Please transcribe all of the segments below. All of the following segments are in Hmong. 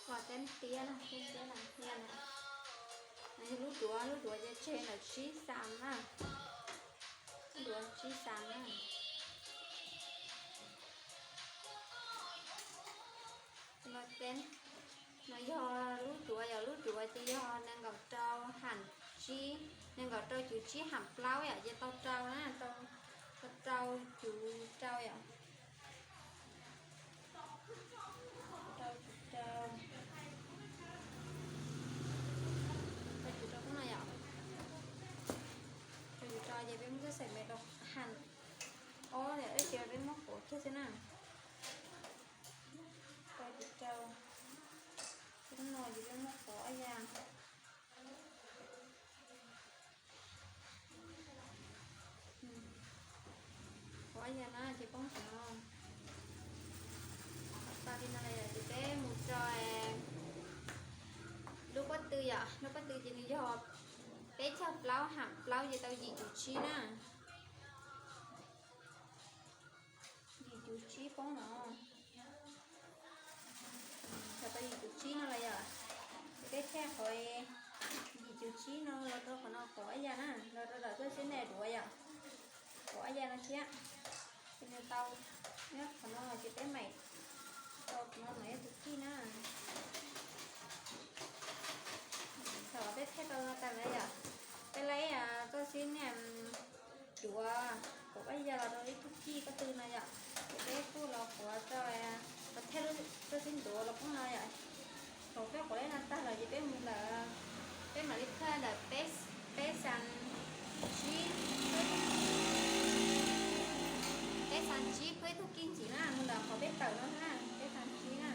Los teeb tiab na, teeb tiab na, no yog lub duav, lub duav ces tseg ntawm tsib xas na, lub duav tsib xas na. No teeb, no yog lub duav, yog lub duav ces yog nees nkaum rau ham tsib, nees nkaum rau cuv tsib ham plaub yom, ces tau rau na, tau rau cuv rau yom. Rau cuv rau, rau cuv rau no yom. Rau cuv rau ces peb muab txoj xaim me rau ham ob yom, ib ce peb muab quav kiag xwb na. Rau cuv rau, no ces peb muab quav ob ya. Quav ob ya na ces poob no. Tau li no lawm ces peb mus rau lub pob tw yom, lub pob tw ces nws yog peb caug plaub ham plaub ces tau yim cuv tsib na. Yim cuv tsib poob no. Thaum tau yim cuv tsib no lawm yom, ces peb thej qhov yim cuv tsib no los rau qhov no quav ob ya na, los rau ntawm tuaj xib nej duav yom, quav ob ya no thiab. Ces nws tau nyob qhov no ces peb mam tau qhov no mam ib tug kij na. Thaum peb thej tau no tas lawm yom, peb laib tuaj xib nej duav quav ob ya los rau ib tug kij pob tw no yom, ces peb kuj los quav rau, los thej tuaj xib duav los poob no yom. Thaum peb quav li no tag lawm ces peb mus ntawm, peb mam li thej ntawm peb xas tsib, peb xas tsib phwb ib tug kij ntxiv na, mus ntawm qhov peb tawm no na, peb xas tsib na.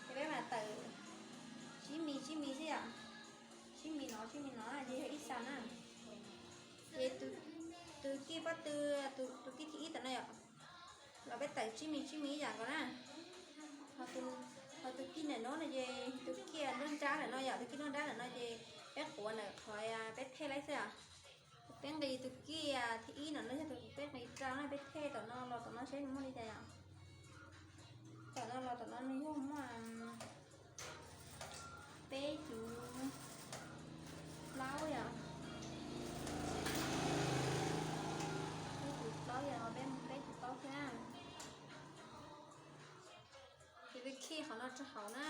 Ces peb mam tawm tsib mis tsib mis xwb yom, tsib mis no tsib mis no ces yog ib xas na. Ces tus kij pob tw, tus kij thib ib tam no yom, los peb tawm tsib mis tsib mis ib yam nkaus na. Ho tus kij ntawm no no ces tus kij nruab nrab lawm no yom, tus kij nruab nrab lawm no ces peb quav ntawm qhov peb thej laib xwb os. Peb nqis tus kij thib ib no no yog tus peb nqis rau na, peb thej tom no los tom no seb muaj li cas yom. Tom no los tom no nws yog muaj peb cuv plaub yom. Peb cuv plaub yom, peb mus peb cuv plaub thiab. Ces peb khij qhov no rau hauv na.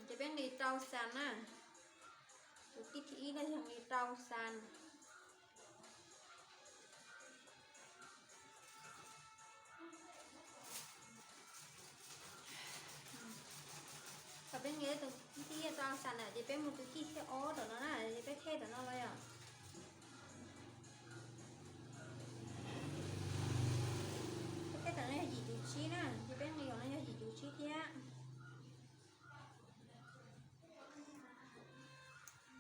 Ces peb nqis rau xas na. Tus kij thib ib no yog nqis rau xas. Thaum peb nqis tus kij thib ib rau xas na ces peb mus tus kij thib ob tom no na, ces peb thej tom no los yom. Peb thej tom no yog yim cuv tsib na, ces peb nqis tom no yog yim cuv tsib thiab.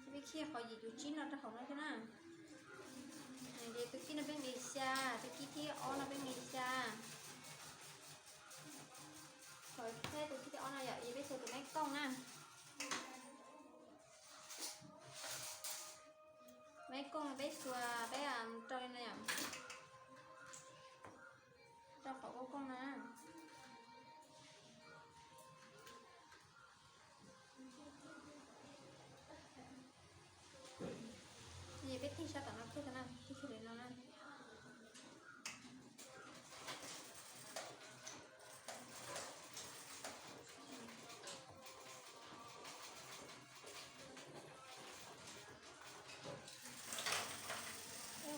Ces peb khij qhov yim cuv tsib no rau hauv no thiab na. Ces tus kij no peb nqis xya, tus kij thib ob no peb nqis xya. Thaum thej tus kij thib ob no yom, ces peb xuas tus maiv kooj na. Maiv kooj peb xuas peb rau li no yom, rau qhov kooj kooj na. Ces peb tig sab tom no kiag na, tig kiag li no na.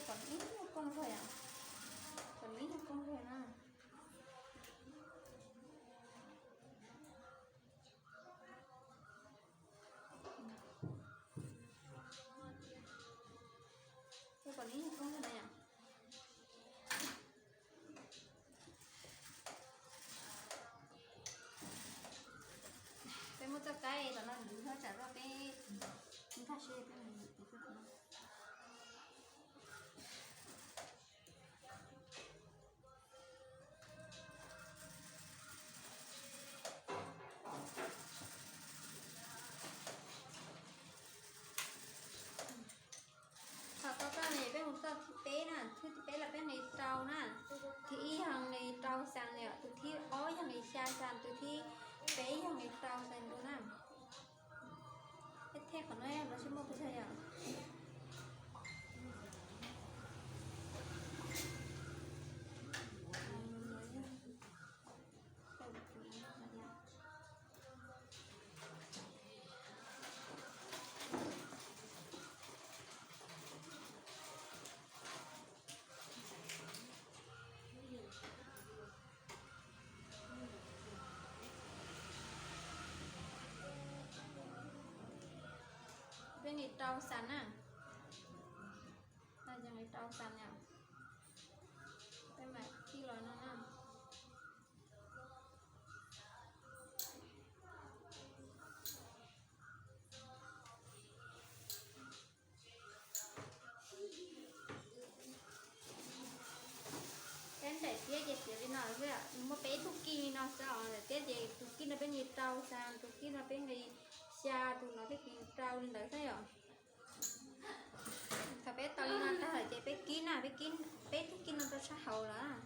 Kom ib nyuag kooj kawg yom, kom ib nyuag kooj kawg na. Kom ib nyuag kooj kawg na yom. Peb muab txoj kaib tom no ntxiv thiab tsam zoj peb nkag siab peb mus ntxiv xwb no. Qhov no los sib muaj pes tsawg yom? Peb nqis rau xas na. Nqis rau xas yom. Peb mam khi los no na. Peb ntaim tiab ces tiav li no xwb, nws muaj peb tug kij li no xwb os. Ntaim tiab ces tus kij no peb nqis rau xas, tus kij no peb nqis xya, tus no peb nqis rau li ntawd xwb yom. Thaum peb tau li no tag lawm ces peb kib na, peb kib, peb tug kij no rau sab hauv lawm.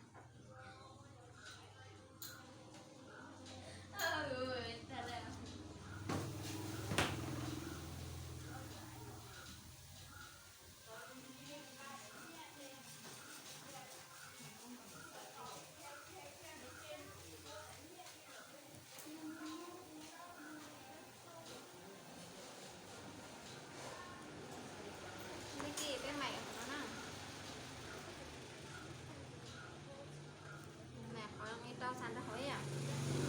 Peb mam qhov nqis rau xas rau hauv yom.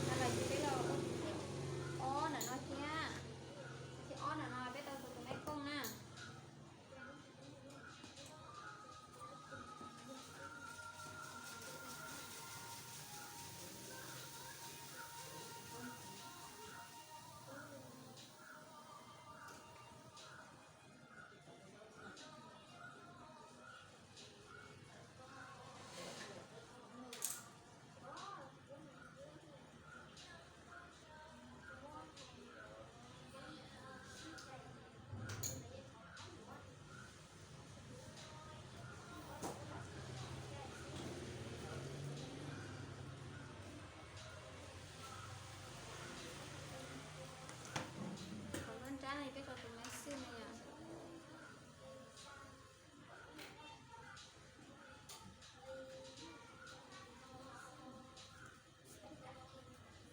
Tag lawm ces peb los ua thib ob ntawm no thiab. Thib ob ntawm no peb tau tus tus me kooj na. Qhov nruab nrab no peb tau tus me xwb no yom.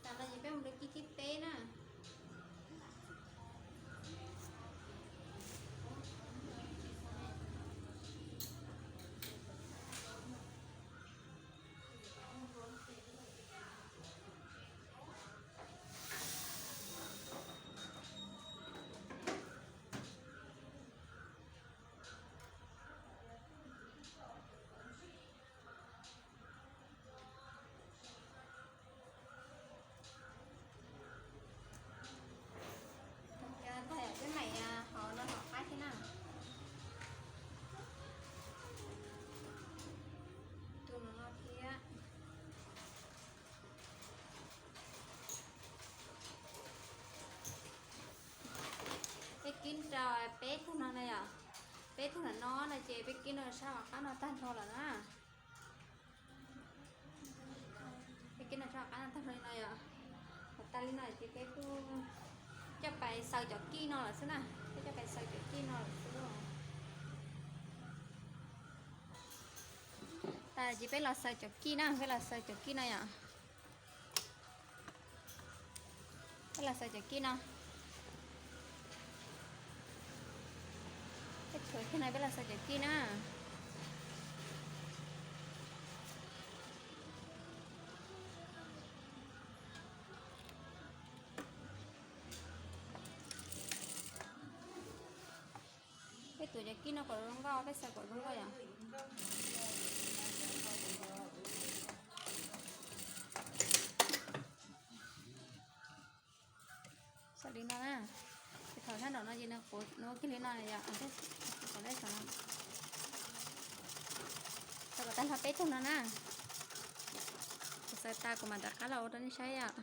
Tas no ces peb mus rau kij thib peb na. Tag peb mam hov no hov qab thiab na. Tus no no thiab. Peb kib rau peb tug no na yom. Peb tug no no ces peb kib rau sab hauv qab no tag nrho lawm na. Peb kib rau sab hauv qab no tag nrho li no yom. Hov tas li no ces peb kuj coj pais xaws cov kij no lawm xwb na. Peb coj pais xaws cov kij no lawm xwb. Tas ces peb los xaws cov kij na, peb los xaws cov kij no yom. Peb los xaws cov kij no. Peb tshuav kiag no peb los xaws cov kij na. Peb tuav cov kij no kom zoo nkauj, peb xaws kom zoo nkauj yom. Xaws li no na. Ces thaum sab nraum no ces nws quav nws ua kiag li no yom. Xaws kom tag nrho peb tug no na. Kuv xaws tas kuv mam rov qab los ua rau nej saib yom.